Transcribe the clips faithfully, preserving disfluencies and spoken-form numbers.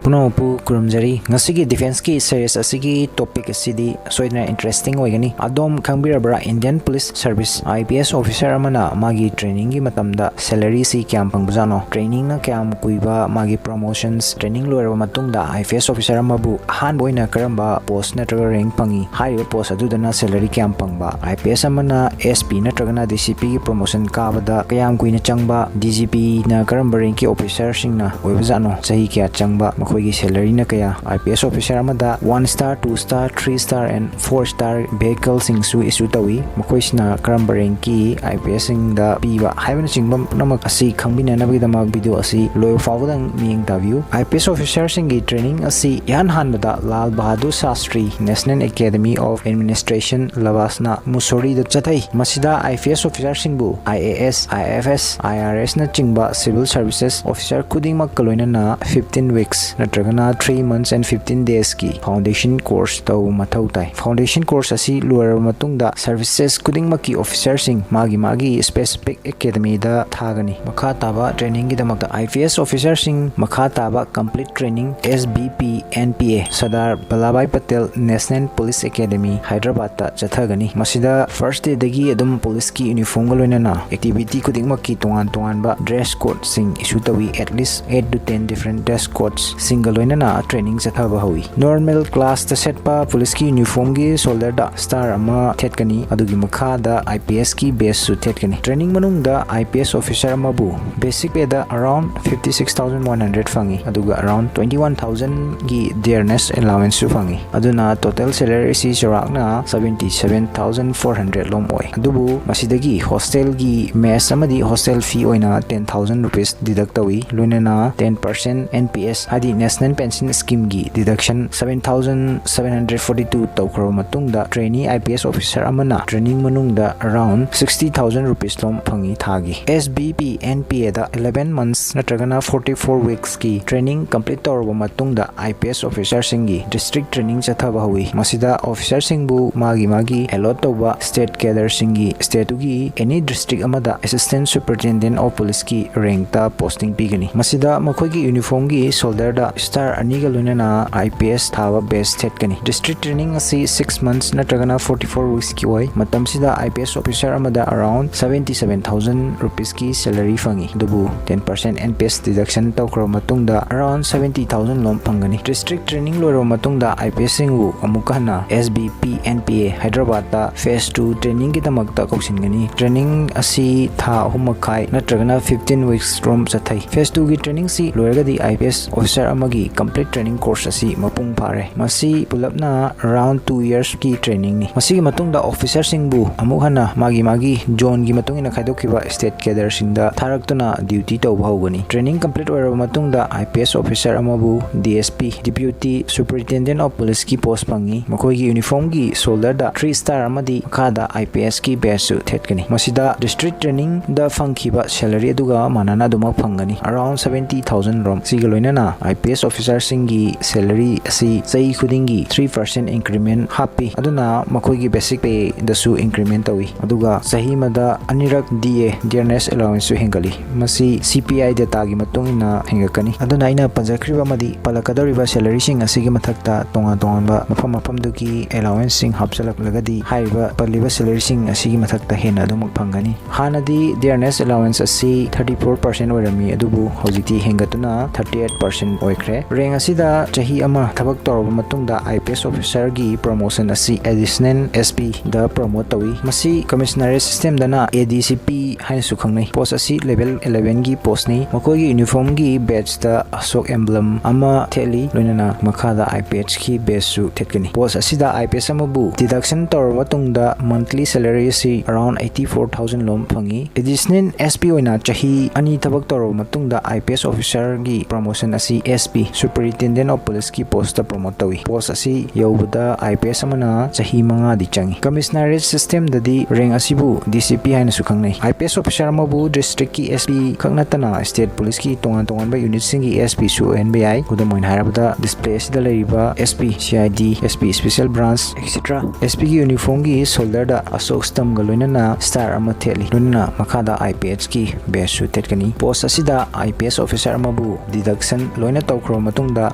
ꯄꯨꯝꯅꯃꯛꯄꯨ ꯈꯨꯔꯨꯝꯖꯔꯤ꯫ ꯉꯁꯤꯒꯤ defenceꯀꯤ series ꯑꯁꯤꯒꯤ topic ꯑꯁꯤꯗꯤ ꯁꯣꯏꯗꯅ interesting ꯑꯣꯏꯒꯅꯤ꯫ ꯑꯗꯣꯝ ꯈꯪꯕꯤꯔꯕ꯭ꯔꯥ, Indian Police Service IPS officer ꯑꯃꯅ ꯃꯥꯒꯤ trainingꯒꯤ ꯃꯇꯝꯗ salaryꯁꯤ ꯀꯌꯥꯝ ꯐꯪꯕꯖꯥꯠꯅꯣ? Trainingꯅ ꯀꯌꯥꯝ ꯀꯨꯏꯕ, ꯃꯥꯒꯤ promotions, training ꯂꯣꯏꯔꯕ ꯃꯇꯨꯡꯗ IPS officer ꯑꯃꯕꯨ ꯑꯍꯥꯟꯕ ꯑꯣꯏꯅ ꯀꯔꯝꯕ post ꯅꯠꯇ꯭ꯔꯒ rank ꯐꯪꯏ? ꯍꯥꯏꯔꯤꯕ post ꯑꯗꯨꯗꯅ salary ꯀꯌꯥꯝ ꯐꯪꯕ? IPS ꯑꯃꯅ SP ꯅꯠꯇ꯭ꯔꯒꯅ DCPꯒꯤ promotion ꯀꯥꯕꯗ ꯀꯌꯥꯝ ꯀꯨꯏꯅ ꯆꯪꯕ? DGPꯅ ꯀꯔꯝꯕ rankꯀꯤ officerꯁꯤꯡꯅ ꯑꯣꯏꯕꯖꯥꯠꯅꯣ? ꯆꯍꯤ ꯀꯌꯥ ꯆꯪꯕ? ꯃꯈꯣꯏꯒꯤ salaryꯅ ꯀꯌꯥ? IPS officer ꯑꯃꯗ one star, two star, three star and four star vehicleꯁꯤꯡꯁꯨ issue ꯇꯧꯏ꯫ ꯃꯈꯣꯏꯁꯤꯅ ꯀꯔꯝꯕ rankꯀꯤ IPSꯁꯤꯡꯗ ꯄꯤꯕ ꯍꯥꯏꯕꯅꯆꯤꯡꯕ ꯄꯨꯝꯅꯃꯛ ꯑꯁꯤ ꯈꯪꯃꯤꯟꯅꯅꯕꯒꯤꯗꯃꯛ video ꯑꯁꯤ ꯂꯣꯏꯕ ꯐꯥꯎꯕꯗꯪ ꯃꯤꯠꯌꯦꯡ ꯇꯥꯕꯤꯌꯨ꯫ IPS officerꯁꯤꯡꯒꯤ training ꯑꯁꯤ ꯏꯍꯥꯟ ꯍꯥꯟꯕꯗ Lal Bahadur Shastri National Academy of Administration ꯂꯕꯥꯁꯅ ꯃꯨꯁꯣꯔꯤꯗ ꯆꯠꯊꯩ꯫ ꯃꯁꯤꯗ IPS officerꯁꯤꯡꯕꯨ IAS, IFS, IRSꯅꯆꯤꯡꯕ civil services officer ꯈꯨꯗꯤꯡꯃꯛꯀ ꯂꯣꯏꯅꯅ fifteen weeks ꯅꯠꯇ꯭ꯔꯒꯅ three months and fifteen daysꯀꯤ foundation course ꯇꯧꯕ ꯃꯊꯧ ꯇꯥꯏ꯫ Foundation course ꯑꯁꯤ ꯂꯣꯏꯔꯕ ꯃꯇꯨꯡꯗ services ꯈꯨꯗꯤꯡꯃꯛꯀꯤ officerꯁꯤꯡ ꯃꯥꯒꯤ ꯃꯥꯒꯤ specific academyꯗ ꯊꯥꯒꯅꯤ꯫ ꯃꯈꯥ ꯇꯥꯕ trainingꯒꯤꯗꯃꯛꯇ IPS officerꯁꯤꯡ ꯃꯈꯥ ꯇꯥꯕ complete training SBP NPA, Sardar ꯚꯜꯂꯥꯚꯥꯏ Patel National Police Academy, ꯍꯥꯏꯗ꯭ꯔꯕꯥꯗꯇ ꯆꯠꯊꯒꯅꯤ꯫ ꯃꯁꯤꯗ first dayꯗꯒꯤ ꯑꯗꯨꯝ policeꯀꯤ uniformꯒ ꯂꯣꯏꯅꯅ activity ꯈꯨꯗꯤꯡꯃꯛꯀꯤ ꯇꯣꯉꯥꯟ ꯇꯣꯉꯥꯟꯕ dress codeꯁꯤꯡ issue ꯇꯧꯏ꯫ At least eight to ten different dress codesꯁꯤꯡꯒ ꯂꯣꯏꯅꯅ training ꯆꯠꯊꯕ ꯍꯧꯏ꯫ Normal classꯇ ꯁꯦꯠꯄ policeꯀꯤ uniformꯒꯤ shoulderꯗ star ꯑꯃ ꯊꯦꯠꯀꯅꯤ꯫ ꯑꯗꯨꯒꯤ ꯃꯈꯥꯗ IPSꯀꯤ badgeꯁꯨ ꯊꯦꯠꯀꯅꯤ꯫ Training ꯃꯅꯨꯡꯗ IPS officer ꯑꯃꯕꯨ basic payꯗ around fifty six thousand one hundred ꯐꯪꯏ, ꯑꯗꯨꯒ around twenty one thousandꯒꯤ dearness allowanceꯁꯨ ꯐꯪꯏ꯫ ꯑꯗꯨꯅ total salaryꯁꯤ ꯆꯥꯎꯔꯥꯛꯅ seventy seven thousand four hundred ꯂꯣꯝ ꯑꯣꯏ꯫ ꯑꯗꯨꯕꯨ ꯃꯁꯤꯗꯒꯤ hostelꯒꯤ mess ꯑꯃꯗꯤ hostel fee ꯑꯣꯏꯅ ten thousand rupees deduct ꯇꯧꯏ, ꯂꯣꯏꯅꯅ ten percent NPS ꯍꯥꯏꯗꯤ National Pension Schemeꯒꯤ deduction seven thousand seven hundred forty two ꯇꯧꯈ꯭ꯔꯕ ꯃꯇꯨꯡꯗ trainee IPS officer ꯑꯃꯅ training ꯃꯅꯨꯡꯗ around sixty thousand rupees ꯂꯣꯝ ꯐꯪꯏ ꯊꯥꯒꯤ꯫ SBP NPAꯗ eleven months ꯅꯠꯇ꯭ꯔꯒꯅ forty four weeksꯀꯤ training complete ꯇꯧꯔꯕ ꯃꯇꯨꯡꯗ IPS officerꯁꯤꯡꯒꯤ district training ꯆꯠꯊꯕ ꯍꯧꯏ꯫ ꯃꯁꯤꯗ officerꯁꯤꯡꯕꯨ ꯃꯥꯒꯤ ꯃꯥꯒꯤ allot ꯇꯧꯕ state cadreꯁꯤꯡꯒꯤ stateꯇꯨꯒꯤ any district ꯑꯃꯗ Assistant Superintendent of Policeꯀꯤ rankꯇ posting ꯄꯤꯒꯅꯤ꯫ ꯃꯁꯤꯗ ꯃꯈꯣꯏꯒꯤ uniformꯒꯤ shoulderꯗ star ꯑꯅꯤꯒ ꯂꯣꯏꯅꯅ I P S ꯊꯥꯕ batch ꯊꯦꯠꯀꯅꯤ꯫ District training ꯑꯁꯤ six months ꯅꯠꯇ꯭ꯔꯒꯅ forty four weeks ꯀꯤ ꯑꯣꯏ꯫ ꯃꯇꯝꯁꯤꯗ I P S officer ꯑꯃꯗ around seventy seven thousand rupees ꯀꯤ salary ꯐꯪꯏ꯫ ꯑꯗꯨꯕꯨ ten percent N P S deduction ꯇꯧꯈ꯭ꯔꯕ ꯃꯇꯨꯡꯗ around seventy thousand ꯂꯣꯝ ꯐꯪꯒꯅꯤ꯫ District training ꯂꯣꯏꯔꯕ ꯃꯇꯨꯡꯗ I P S ꯁꯤꯡꯕꯨ ꯑꯃꯨꯛꯀ ꯍꯟꯅ S B P N P A ꯍꯥꯏꯗ꯭ꯔꯕꯥꯗꯇ phase two training ꯒꯤꯗꯃꯛꯇ ꯀꯧꯁꯤꯟꯒꯅꯤ꯫ Training ꯑꯁꯤ ꯊꯥ ꯑꯍꯨꯝ ꯃꯈꯥꯏ ꯅꯠꯇ꯭ꯔꯒꯅ fifteen weeks ꯔꯣꯝ ꯆꯠꯊꯩ꯫ Phase two ꯒꯤ training ꯁꯤ ꯂꯣꯏꯔꯒꯗꯤ I P S officer ꯑꯃꯒꯤ complete training course ꯑꯁꯤ ꯃꯄꯨꯡ ꯐꯥꯔꯦ꯫ ꯃꯁꯤ ꯄꯨꯂꯞꯅ around two years ꯀꯤ training ꯅꯤ꯫ ꯃꯁꯤꯒꯤ ꯃꯇꯨꯡꯗ officer ꯁꯤꯡꯕꯨ ꯑꯃꯨꯛ ꯍꯟꯅ ꯃꯥꯒꯤ ꯃꯥꯒꯤ zone ꯒꯤ ꯃꯇꯨꯡ ꯏꯟꯅ ꯈꯥꯏꯗꯣꯛꯈꯤꯕ state cadre ꯁꯤꯡꯗ ꯊꯥꯔꯛꯇꯨꯅ duty ꯇꯧꯕ ꯍꯧꯒꯅꯤ꯫ Training complete ꯑꯣꯏꯔꯕ ꯃꯇꯨꯡꯗ I P S officer ꯑꯃꯕꯨ D S P, Deputy Superintendent of Police ꯀꯤ post ꯐꯪꯏ꯫ ꯃꯈꯣꯏꯒꯤ uniform ꯒꯤ shoulder ꯗ three star ꯑꯃꯗꯤ ꯃꯈꯥꯗ I P S ꯀꯤ badge ꯁꯨ ꯊꯦꯠꯀꯅꯤ꯫ ꯃꯁꯤꯗ district training ꯗ ꯐꯪꯈꯤꯕ salary ꯑꯗꯨꯒ ꯃꯥꯟꯅꯅ ꯑꯗꯨꯃꯛ ꯐꯪꯒꯅꯤ, around seventy thousand ꯔꯣꯝ꯫ ꯁꯤꯒ ꯂꯣꯏꯅꯅ I P S officer ꯁꯤꯡꯒꯤ salary ꯑꯁꯤ ꯆꯍꯤ ꯈꯨꯗꯤꯡꯒꯤ three percent increment ꯍꯥꯞꯄꯤ, ꯑꯗꯨꯅ ꯃꯈꯣꯏꯒꯤ basic pay ꯗꯁꯨ increment ꯇꯧꯏ꯫ ꯑꯗꯨꯒ ꯆꯍꯤ ꯑꯃꯗ ꯑꯅꯤꯔꯛ D A, dearness allowance ꯁꯨ ꯍꯦꯟꯒꯠꯂꯤ꯫ ꯃꯁꯤ C P I data ꯒꯤ ꯃꯇꯨꯡ ꯏꯟꯅ ꯍꯦꯟꯒꯠꯀꯅꯤ꯫ ꯑꯗꯨꯅ ꯑꯩꯅ ꯄꯟꯖꯈ꯭ꯔꯤꯕ ꯑꯃꯗꯤ ꯄꯜꯂꯛꯀꯗꯧꯔꯤꯕ salary ꯁꯤꯡ ꯑꯁꯤꯒꯤ ꯃꯊꯛꯇ ꯇꯣꯉꯥꯟ ꯇꯣꯉꯥꯟꯕ ꯃꯐꯝ ꯃꯐꯝꯗꯨꯒꯤ allowance ꯁꯤꯡ ꯍꯥꯞꯆꯤꯜꯂꯛꯂꯒꯗꯤ ꯍꯥꯏꯔꯤꯕ ꯄꯜꯂꯤꯕ salary ꯁꯤꯡ ꯑꯁꯤꯒꯤ ꯃꯊꯛꯇ ꯍꯦꯟꯅ ꯑꯗꯨꯃꯛ ꯐꯪꯒꯅꯤ꯫ ꯍꯥꯟꯅꯗꯤ dearness allowance ꯑꯁꯤ thirty four percent ꯑꯣꯏꯔꯝꯃꯤ, ꯑꯗꯨꯕꯨ ꯍꯧꯖꯤꯛꯇꯤ ꯍꯦꯟꯒꯠꯇꯨꯅ thirty eight percent ꯑꯣꯏꯈ꯭ꯔꯦ꯫ Rank ꯑꯁꯤꯗ ꯆꯍꯤ ꯑꯃ ꯊꯕꯛ ꯇꯧꯔꯕ ꯃꯇꯨꯡꯗ I P S officer ꯒꯤ promotion ꯑꯁꯤ Additional S P ꯗ promote ꯇꯧꯏ꯫ ꯃꯁꯤ commissionerate system ꯗꯅ A D C P ꯍꯥꯏꯅꯁꯨ ꯈꯪꯅꯩ꯫ Post ꯑꯁꯤ level eleven ꯒꯤ post ꯅꯤ꯫ ꯃꯈꯣꯏꯒꯤ uniform ꯒꯤ badge ꯇ ꯑꯁꯣꯛ emblem ꯑꯃ ꯊꯦꯠꯂꯤ, ꯂꯣꯏꯅꯅ ꯃꯈꯥꯗ I P S ꯀꯤ badge ꯁꯨ ꯊꯦꯠꯀꯅꯤ꯫ Post ꯑꯁꯤꯗ I P S ꯑꯃꯕꯨ deduction ꯇꯧꯔꯕ ꯃꯇꯨꯡꯗ monthly salary ꯑꯁꯤ around eighty four thousand ꯂꯣꯝ ꯐꯪꯏ꯫ Additional S P ꯑꯣꯏꯅ ꯆꯍꯤ ꯑꯅꯤ ꯊꯕꯛ ꯇꯧꯔꯕ ꯃꯇꯨꯡꯗ I P S officer ꯒꯤ promotion ꯑꯁꯤ S P, Superintendent of Police ꯀꯤ post ꯇ promote ꯇꯧꯏ꯫ Post ꯑꯁꯤ ꯌꯧꯕꯗ I P S ꯑꯃꯅ ꯆꯍꯤ ꯃꯉꯥꯗꯤ ꯆꯪꯏ꯫ Commissionerate system ꯗꯗꯤ rank ꯑꯁꯤꯕꯨ D C P ꯍꯥꯏꯅꯁꯨ ꯈꯪꯅꯩ꯫ I P S officer ꯑꯃꯕꯨ district ꯀꯤ S P ꯈꯛ ꯅꯠꯇꯅ state police ꯀꯤ ꯇꯣꯉꯥꯟ ꯇꯣꯉꯥꯟꯕ unit ꯁꯤꯡꯒꯤ S P ꯁꯨ ꯑꯣꯏꯍꯟꯕ ꯌꯥꯏ꯫ ꯈꯨꯗꯝ ꯑꯣꯏꯅ ꯍꯥꯏꯔꯕꯗ display ꯑꯁꯤꯗ ꯂꯩꯔꯤꯕ S P, C I D, S P special branch, et cetera꯫ S P ꯒꯤ uniform ꯒꯤ shoulder ꯗ ꯑꯁꯣꯛ stamp ꯒ ꯂꯣꯏꯅꯅ star ꯑꯃ ꯊꯦꯠꯂꯤ꯫ ꯂꯣꯏꯅꯅ ꯃꯈꯥꯗ I P S ꯀꯤ badge ꯁꯨ ꯊꯦꯠꯀꯅꯤ꯫ Post ꯑꯁꯤꯗ I P S officer ꯑꯃꯕꯨ deduction ꯂꯣꯏꯅ ꯇꯧꯈ꯭ꯔꯕ ꯃꯇꯨꯡꯗ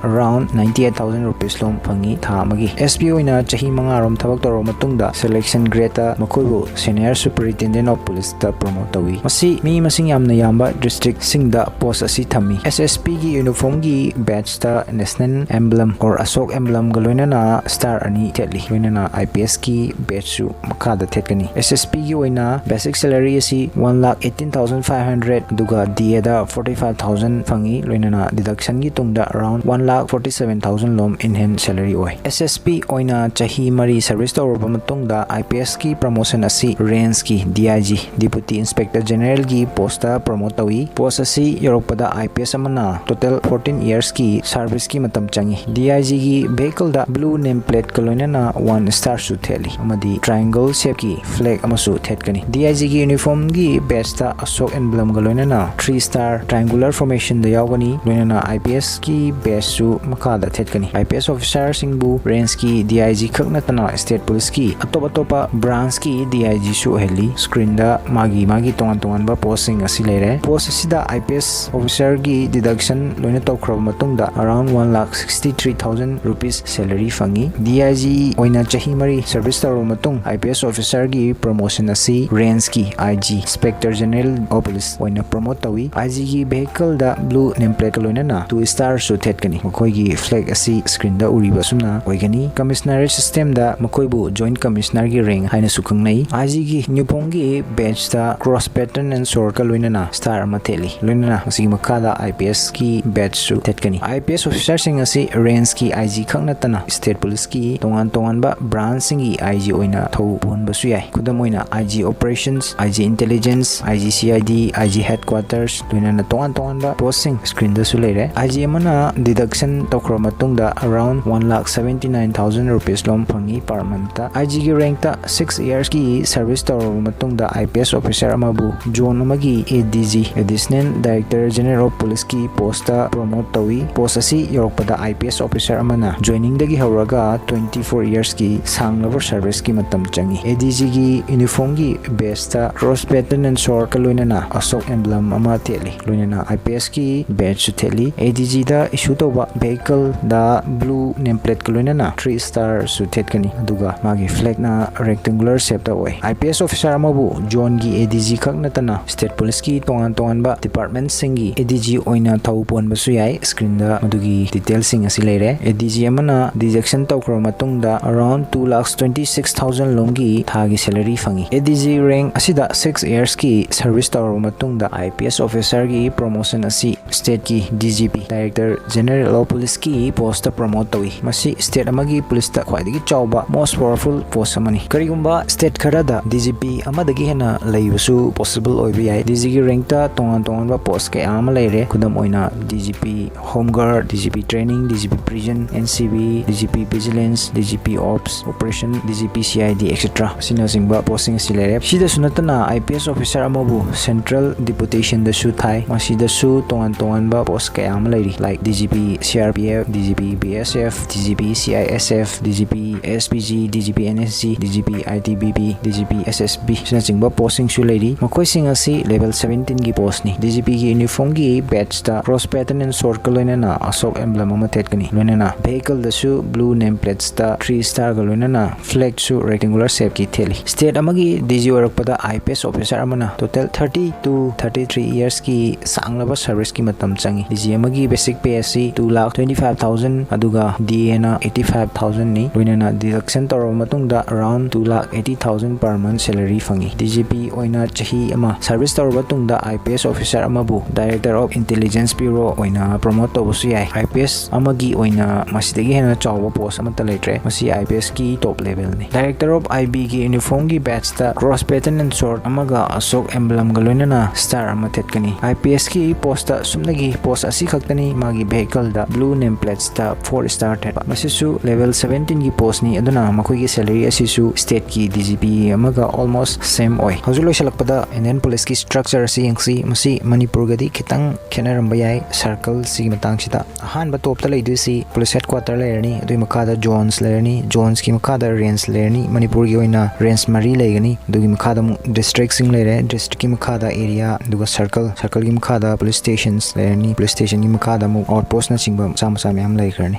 around ninety eight thousand rupees ꯂꯣꯝ ꯐꯪꯉꯤ ꯊꯥ ꯑꯃꯒꯤ꯫ S P ꯑꯣꯏꯅ ꯆꯍꯤ ꯃꯉꯥꯔꯣꯝ ꯊꯕꯛ ꯇꯧꯔꯕ ꯃꯇꯨꯡꯗ selection gradeꯇ ꯃꯈꯣꯏꯕꯨ Senior Superintendent of Policeꯇ promote ꯇꯧꯏ꯫ ꯃꯁꯤ ꯃꯤ ꯃꯁꯤꯡ ꯌꯥꯝꯅ ꯌꯥꯝꯕ districtꯁꯤꯡꯗ post ꯑꯁꯤ ꯊꯝꯃꯤ꯫ S S Pꯒꯤ uniformꯒꯤ badgeꯇ national emblem or Ashok emblemꯒ ꯂꯣꯏꯅꯅ star ꯑꯅꯤ ꯊꯦꯠꯂꯤ꯫ ꯂꯣꯏꯅꯅ IPSꯀꯤ badgeꯁꯨ ꯃꯈꯥꯗ ꯊꯦꯠꯀꯅꯤ꯫ S S Pꯒꯤ ꯑꯣꯏꯅ basic salary ꯑꯁꯤ one lakh eighteen thousand five hundred, ꯑꯗꯨꯒ DAꯗ forty five thousand ꯐꯪꯉꯤ꯫ ꯂꯣꯏꯅꯅ deductionꯒꯤ ꯇꯨꯡꯗ around one lakh forty seven thousand ꯂꯣꯝ in hand salary ꯑꯣꯏ꯫ S S P ꯑꯣꯏꯅ ꯆꯍꯤ ꯃꯔꯤ service ꯇꯧꯔꯕ ꯃꯇꯨꯡꯗ IPSꯀꯤ promotion ꯑꯁꯤ rangeꯀꯤ DIG, Deputy Inspector Generalꯒꯤ postꯇ promote ꯇꯧꯏ꯫ Post ꯑꯁꯤ ꯌꯧꯔꯛꯄꯗ IPS ꯑꯃꯅ total fourteen yearsꯀꯤ serviceꯀꯤ ꯃꯇꯝ ꯆꯪꯏ꯫ DIGꯒꯤ vehicleꯗ blue name plateꯀ ꯂꯣꯏꯅꯅ one starꯁꯨ ꯊꯦꯠꯂꯤ ꯑꯃꯗꯤ triangle shapeꯀꯤ flag ꯑꯃꯁꯨ ꯊꯦꯠꯀꯅꯤ꯫ DIGꯒꯤ uniformꯒꯤ badgeꯇ Ashok emblemꯒ ꯂꯣꯏꯅꯅ three star triangular formationꯗ ꯌꯥꯎꯒꯅꯤ꯫ ꯂꯣꯏꯅꯅ IPSꯀꯤ badgeꯁꯨ ꯃꯈꯥꯗ ꯊꯦꯠꯀꯅꯤ꯫ IPS officerꯁꯤꯡꯕꯨ rangeꯀꯤ DIG ꯈꯛ ꯅꯠꯇꯅ state policeꯀꯤ ꯑꯇꯣꯞ ꯑꯇꯣꯞꯄ branchꯀꯤ DIGꯁꯨ ꯑꯣꯏꯍꯜꯂꯤ꯫ Screenꯗ ꯃꯥꯒꯤ ꯃꯥꯒꯤ ꯇꯣꯉꯥꯟ ꯇꯣꯉꯥꯟꯕ postꯁꯤꯡ ꯑꯁꯤ ꯂꯩꯔꯦ꯫ Post ꯑꯁꯤꯗ IPS officerꯒꯤ deduction ꯂꯣꯏꯅ ꯇꯧꯈ꯭ꯔꯕ ꯃꯇꯨꯡꯗ around one lakh sixty three thousand rupees salary ꯐꯪꯉꯤ꯫ DIG ꯑꯣꯏꯅ ꯆꯍꯤ ꯃꯔꯤ service ꯇꯧꯔꯕ ꯃꯇꯨꯡ IPS officerꯒꯤ promotion ꯑꯁꯤ rangeꯀꯤ IG, Inspector General of Police ꯑꯣꯏꯅ promote ꯇꯧꯏ꯫ IGꯒꯤ vehicleꯗ blue name plateꯀ ꯂꯣꯏꯅꯅ two starꯁꯨ ꯊꯦꯠꯀꯅꯤ꯫ ꯃꯈꯣꯏꯒꯤ flag ꯑꯁꯤ screenꯗ ꯎꯔꯤꯕ ꯑꯁꯨꯝꯅ ꯑꯣꯏꯒꯅꯤ꯫ Commissionerate systemꯗ ꯃꯈꯣꯏꯕꯨ Joint Commissionerꯒꯤ rank ꯍꯥꯏꯅꯁꯨ ꯈꯪꯅꯩ꯫ IGꯒꯤ uniformꯒꯤ badgeꯇ cross pattern and swordꯀ ꯂꯣꯏꯅꯅ star ꯑꯃ ꯊꯦꯠꯂꯤ꯫ ꯂꯣꯏꯅꯅ ꯃꯁꯤꯒꯤ ꯃꯈꯥꯗ IPSꯀꯤ badgeꯁꯨ ꯊꯦꯠꯀꯅꯤ꯫ IPS officerꯁꯤꯡ ꯑꯁꯤ rangeꯀꯤ IG ꯈꯛ ꯅꯠꯇꯅ state policeꯀꯤ ꯇꯣꯉꯥꯟ ꯇꯣꯉꯥꯟꯕ branchꯁꯤꯡꯒꯤ IG ꯑꯣꯏꯅ ꯊꯧ ꯄꯨꯍꯟꯕꯁꯨ ꯌꯥꯏ꯫ ꯈꯨꯗꯝ ꯑꯣꯏꯅ IG Operations, IG Intelligence, IG CID, IG Headquarters, ꯂꯣꯏꯅꯅ ꯇꯣꯉꯥꯟ ꯇꯣꯉꯥꯟꯕ postꯁꯤꯡ screenꯗꯁꯨ ꯂꯩꯔꯦ꯫ IG ꯑꯃꯅ deduction ꯇꯧꯈ꯭ꯔꯕ ꯃꯇꯨꯡꯗ around one lakh seventy nine thousand rupees ꯂꯣꯝ ꯐꯪꯉꯤ per monthꯇ꯫ IGꯒꯤ rankꯇ six yearsꯀꯤ service ꯇꯧꯔꯕ ꯃꯇꯨꯡꯗ IPS officer ꯑꯃꯕꯨ zone ꯑꯃꯒꯤ ADG, Additional Director General of Policeꯀꯤ postꯇ promote ꯇꯧꯏ꯫ Post ꯑꯁꯤ ꯌꯧꯔꯛꯄꯗ IPS officer ꯑꯃꯅ joiningꯗꯒꯤ ꯍꯧꯔꯒ twenty four yearsꯀꯤ ꯁꯥꯡꯂꯕ serviceꯀꯤ ꯃꯇꯝ ꯆꯪꯏ꯫ ADGꯒꯤ uniformꯒꯤ badgeꯇ cross pattern and swordꯀ ꯂꯣꯏꯅꯅ Ashok emblem ꯑꯃ ꯊꯦꯠꯂꯤ꯫ ꯂꯣꯏꯅꯅ IPSꯀꯤ badgeꯁꯨ ꯊꯦꯠꯂꯤ꯫ ADG ꯗ issue ꯇꯧꯕ vehicle ꯗ blue name plate ꯀ ꯂꯣꯏꯅꯅ three star ꯁꯨ ꯊꯦꯠꯀꯅꯤ, ꯑꯗꯨꯒ ꯃꯥꯒꯤ flag ꯅ rectangular shape ꯇ ꯑꯣꯏ꯫ I P S officer ꯑꯃꯕꯨ zone ꯒꯤ A D G ꯈꯛ ꯅꯠꯇꯅ state police ꯀꯤ ꯇꯣꯉꯥꯟ ꯇꯣꯉꯥꯟꯕ department ꯁꯤꯡꯒꯤ A D G ꯑꯣꯏꯅ ꯊꯧ ꯄꯣꯟꯕꯁꯨ ꯌꯥꯏ꯫ Screen ꯗ ꯃꯗꯨꯒꯤ detail ꯁꯤꯡ ꯑꯁꯤ ꯂꯩꯔꯦ꯫ A D G ꯑꯃꯅ deduction ꯇꯧꯈ꯭ꯔꯕ ꯃꯇꯨꯡꯗ around two lakhs twenty six thousand ꯂꯣꯝꯒꯤ ꯊꯥꯒꯤ salary ꯐꯪꯏ꯫ A D G rank ꯑꯁꯤꯗ six years ꯀꯤ service ꯇꯧꯔꯕ ꯃꯇꯨꯡꯗ I P S officer ꯒꯤ promotion ꯑꯁꯤ state ꯀꯤ D G P, Director General of Police ꯀꯤ post ꯇ promote ꯇꯧꯏ꯫ ꯃꯁꯤ state ꯑꯃꯒꯤ police ꯇ ꯈ꯭ꯋꯥꯏꯗꯒꯤ ꯆꯥꯎꯕ most powerful post ꯑꯃꯅꯤ꯫ ꯀꯔꯤꯒꯨꯝꯕ state ꯈꯔꯗ D G P ꯑꯃꯗꯒꯤ ꯍꯦꯟꯅ ꯂꯩꯕꯁꯨ possible ꯑꯣꯏꯕ ꯌꯥꯏ꯫ D G ꯒꯤ rank ꯇ ꯇꯣꯉꯥꯟ ꯇꯣꯉꯥꯟꯕ post ꯀꯌꯥ ꯑꯃ ꯂꯩꯔꯦ꯫ ꯈꯨꯗꯝ ꯑꯣꯏꯅ D G P Home Guard, D G P Training, D G P Prison, N C B, D G P Vigilance, D G P Ops, Operation, D G P C I D, et cetera ꯑꯁꯤꯅꯆꯤꯡꯕ post ꯁꯤꯡ ꯑꯁꯤ ꯂꯩꯔꯦ꯫ ꯁꯤꯗꯁꯨ ꯅꯠꯇꯅ I P S officer ꯑꯃꯕꯨ central deputation ꯗꯁꯨ ꯊꯥꯏ꯫ ꯃꯁꯤꯗꯁꯨ ꯇꯣꯉꯥꯟ ꯇꯣꯉꯥꯟꯕ post ꯀꯌꯥ ꯑꯃ ꯂꯩꯔꯤ, like D G P C R P F, D G P B S F, D G P C I S F, D G P S P G, D G P N S G, D G P I T B P, D G P S S B ꯑꯁꯤꯅꯆꯤꯡꯕ post ꯁꯤꯡꯁꯨ ꯂꯩꯔꯤ꯫ ꯃꯈꯣꯏꯁꯤꯡ ꯑꯁꯤ level seventeen ꯒꯤ post ꯅꯤ꯫ D G P ꯒꯤ uniform ꯒꯤ badge ꯇ cross pattern and sword ꯀ ꯂꯣꯏꯅꯅ Ashok emblem ꯑꯃ ꯊꯦꯠꯀꯅꯤ꯫ ꯂꯣꯏꯅꯅ vehicle ꯗꯁꯨ blue name plates ꯇ three star ꯒ ꯂꯣꯏꯅꯅ flag ꯁꯨ rectangular shape ꯀꯤ ꯊꯦꯠꯂꯤ꯫ State ꯑꯃꯒꯤ D G ꯑꯣꯏꯔꯛꯄꯗ I P S officer ꯑꯃꯅ total thirty to thirty three years ꯀꯤ ꯁꯥꯡꯂꯕ service ꯀꯤ ꯃꯇꯝ ꯆꯪꯏ꯫ D G ꯑꯃꯒꯤ basic pay ꯑꯁꯤ two lakh twenty five thousand, ꯑꯗꯨꯒ D A ꯅ eighty five thousand ꯅꯤ꯫ ꯂꯣꯏꯅꯅ deduction ꯇꯧꯔꯕ ꯃꯇꯨꯡꯗ around two lakh eighty thousand per month salary ꯐꯪꯏ꯫ D G P ꯑꯣꯏꯅ ꯆꯍꯤ ꯑꯃ service ꯇꯧꯔꯕ ꯇꯨꯡꯗ I P S officer ꯑꯃꯕꯨ Director of Intelligence Bureau ꯑꯣꯏꯅ promote ꯇꯧꯕꯁꯨ ꯌꯥꯏ꯫ I P S ꯑꯃꯒꯤ ꯑꯣꯏꯅ ꯃꯁꯤꯗꯒꯤ ꯍꯦꯟꯅ ꯆꯥꯎꯕ post ꯑꯃꯠꯇ ꯂꯩꯇ꯭ꯔꯦ꯫ ꯃꯁꯤ I P S ꯀꯤ top level ꯅꯤ꯫ Director of I B ꯒꯤ uniform ꯒꯤ badge ꯇ cross pattern and sword ꯑꯃꯒ Ashok emblem ꯒ ꯂꯣꯏꯅꯅ star ꯑꯃ ꯊꯦꯠꯀꯅꯤ꯫ I P S ꯀꯤ post ꯇ ꯁꯨꯞꯅꯒꯤ post ꯑꯁꯤ ꯈꯛꯇꯅꯤ꯫ ꯃꯥꯒꯤ vehicle ꯗ blue name plates ꯇ four star ꯊꯦꯠꯄ꯫ ꯃꯁꯤꯁꯨ level seventeen ꯒꯤ post ꯅꯤ, ꯑꯗꯨꯅ ꯃꯈꯣꯏꯒꯤ salary ꯑꯁꯤꯁꯨ state ꯀꯤ D G P ꯑꯃꯒ almost same ꯑꯣꯏ꯫ ꯍꯧꯖꯤꯛ ꯂꯣꯏꯁꯤꯜꯂꯛꯄꯗ Indian Police ꯀꯤ structure ꯑꯁꯤ ꯌꯦꯡꯁꯤ꯫ ꯃꯁꯤ ꯃꯅꯤꯄꯨꯔꯒꯗꯤ ꯈꯤꯇꯪ ꯈꯦꯠꯅꯔꯝꯕ ꯌꯥꯏ circle ꯁꯤꯒꯤ ꯃꯇꯥꯡꯁꯤꯗ꯫ ꯑꯍꯥꯟꯕ top ꯇ ꯂꯩꯗꯣꯏꯁꯤ police headquarter ꯂꯩꯔꯅꯤ, ꯑꯗꯨꯒꯤ ꯃꯈꯥꯗ zones ꯂꯩꯔꯅꯤ, zones ꯀꯤ ꯃꯈꯥꯗ range ꯂꯩꯔꯅꯤ꯫ ꯃꯅꯤꯄꯨꯔꯒꯤ ꯑꯣꯏꯅ range ꯃꯔꯤ ꯂꯩꯒꯅꯤ꯫ ꯑꯗꯨꯒꯤ ꯃꯈꯥꯗ ꯑꯃꯨꯛ district ꯁꯤꯡ ꯂꯩꯔꯦ, district ꯀꯤ ꯃꯈꯥꯗ area, ꯑꯗꯨꯒ circle, circle ꯒꯤ ꯃꯈꯥꯗ police stations ꯂꯩꯔꯅꯤ, police station ꯒꯤ ꯃꯈꯥꯗ ꯑꯃꯨꯛ ꯑꯥꯎꯠ ꯄꯣꯁꯅꯆꯤꯡꯕ ꯃꯆꯥ ꯃꯆꯥ ꯃꯌꯥꯝ ꯂꯩꯈ꯭ꯔꯅꯤ꯫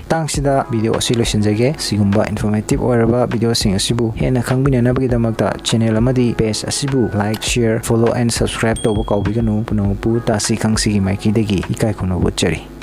ꯃꯇꯥꯡꯁꯤꯗ ꯚꯤꯗꯤꯑꯣ ꯑꯁꯤ ꯂꯣꯏꯁꯤꯟꯖꯒꯦ꯫ ꯁꯤꯒꯨꯝꯕ ꯏꯟꯐꯣꯔꯃꯦꯇꯤꯚ ꯑꯣꯏꯔꯕ ꯚꯤꯗꯤꯑꯣꯁꯤꯡ ꯑꯁꯤꯕꯨ ꯍꯦꯟꯅ ꯈꯪꯕꯤꯅꯅꯕꯒꯤꯗꯃꯛꯇ ꯆꯦꯅꯦꯜ ꯑꯃꯗꯤ ꯄꯦꯖ ꯑꯁꯤꯕꯨ like, share, follow and subscribe ꯇꯧꯕ ꯀꯥꯎꯕꯤꯒꯅꯨ꯫ ꯄꯨꯝꯅꯃꯛꯄꯨ ꯇꯥꯁꯤ ꯈꯪꯁꯤꯒꯤ ꯃꯥꯏꯀꯩꯗꯒꯤ ꯏꯀꯥꯏ ꯈꯨꯝꯅꯕ ꯎꯠꯆꯔꯤ꯫